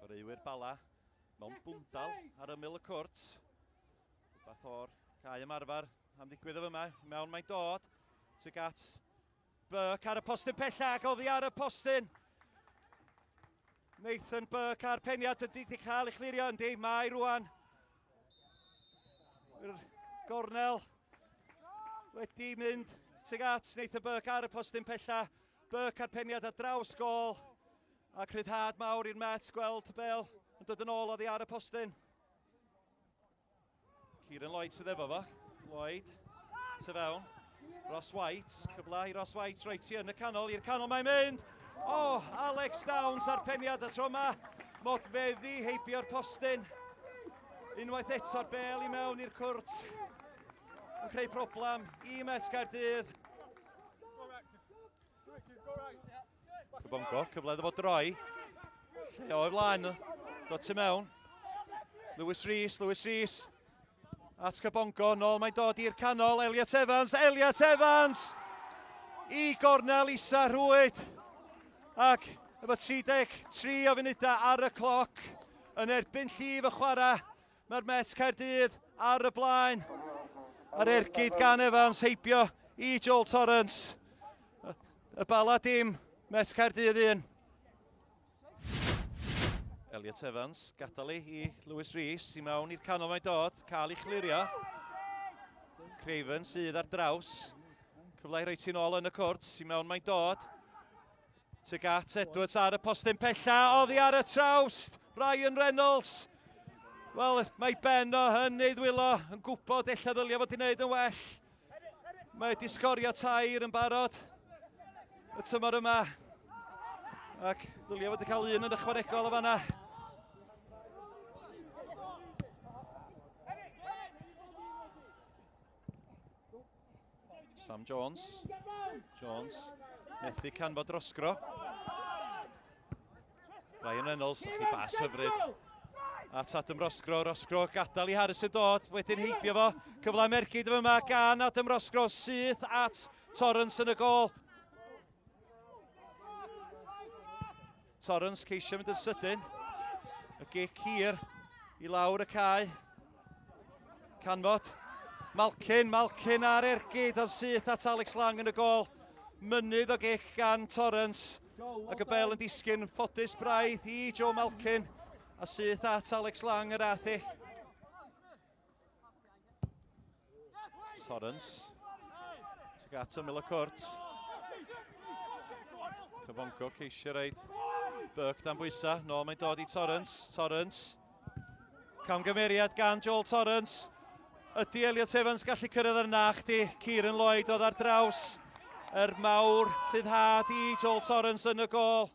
Chwaraewyr Bala mewn bwndal ar ymyl y cwrt. Rhywbeth o'r cae ymarfer am ddigwydd o fyma. Mewn mae'n dod. Tuag at Burke ar y postyn pellach ac oddi ar y postyn. Nathan Burke a'r peniad ydy wedi cael ei chlirio yndi. Mae rwan yr gornel wedi mynd tuag at Nathan Burke ar y postyn pellach. Burke a'r peniad ar draws gol. Ac rhyddhad mawr i'r Mets gweld y bel yn dod yn ôl oddi ar y postyn. Kieran Lloyd sydd efo fo. Lloyd, tu fewn. Ross White, cyfle i Ross White, roi ti yn y canol, i'r canol mae'n mynd. O, oh, Alex Downs ar peniad y tro yma. Modfeddi heibio'r postyn. Unwaith eto'r bel i mewn i'r cwrt. Yn creu problem i Met Gaerdydd. Cybongo, cyfle iddo fo droi. Lle o'i flaen, dod tu mewn. Lewis Rees, Lewis Rees. At Cybongo, nôl mae'n dod i'r canol. Elliot Evans, Elliot Evans! I gornel isa rhwyd. Ac efo 33 o funudau ar y cloc yn erbyn llif y chwarae, Mae'r Met Caerdydd ar y blaen. A'r ergyd gan Evans heibio i Joel Torrance. Y Bala dim, Met Caerdydd 1. Elliot Evans, gadael i i Lewis Rees i mewn i'r canol mae'n dod, cael ei chlirio. Craven sydd ar draws. Cyfle i roi ti'n ôl yn y cwrt, i mewn mae'n dod. Tuag at Edwards ar y postyn pella, oddi ar y trawst, Ryan Reynolds. Wel, mae Ben o yn ei ddwylo, yn gwybod ella ddylia fod i wneud yn well. Mae wedi sgorio tair yn barod y tymor yma. Ac ddylia fod wedi cael un yn ychwanegol o fanna. Sam Jones. Jones. Methu canfod Rosgro. Ryan Reynolds, chi bas hyfryd. At Adam Rosgro, Rosgro gadael i Harrison dod, wedyn heibio fo. Cyfle mergyd yma gan Adam Rosgro, syth at Torrance yn y gol. Torrance ceisio mynd yn sydyn. Y gic hir i lawr y cae. Canfod. Malkin, Malkin ar ergyd ond syth at Alex Lang yn y gol. Mynydd o gic gan Torrance. Ac y bel yn disgyn ffodus braidd i Joe Malkin. A syth at Alex Lang yr ath i. Torrance. Tuag at ymyl y cwrt. Cyfonco ceisio reid Burke dan bwysa. Nôl mae'n dod i Torrance. Torrance. Camgymeriad gan Joel Torrance. Ydy Elliot Evans gallu cyrraedd ar na chdi? Kieran Lloyd oedd ar draws. Er mawr rhyddhad i Joel Torrance yn y gol.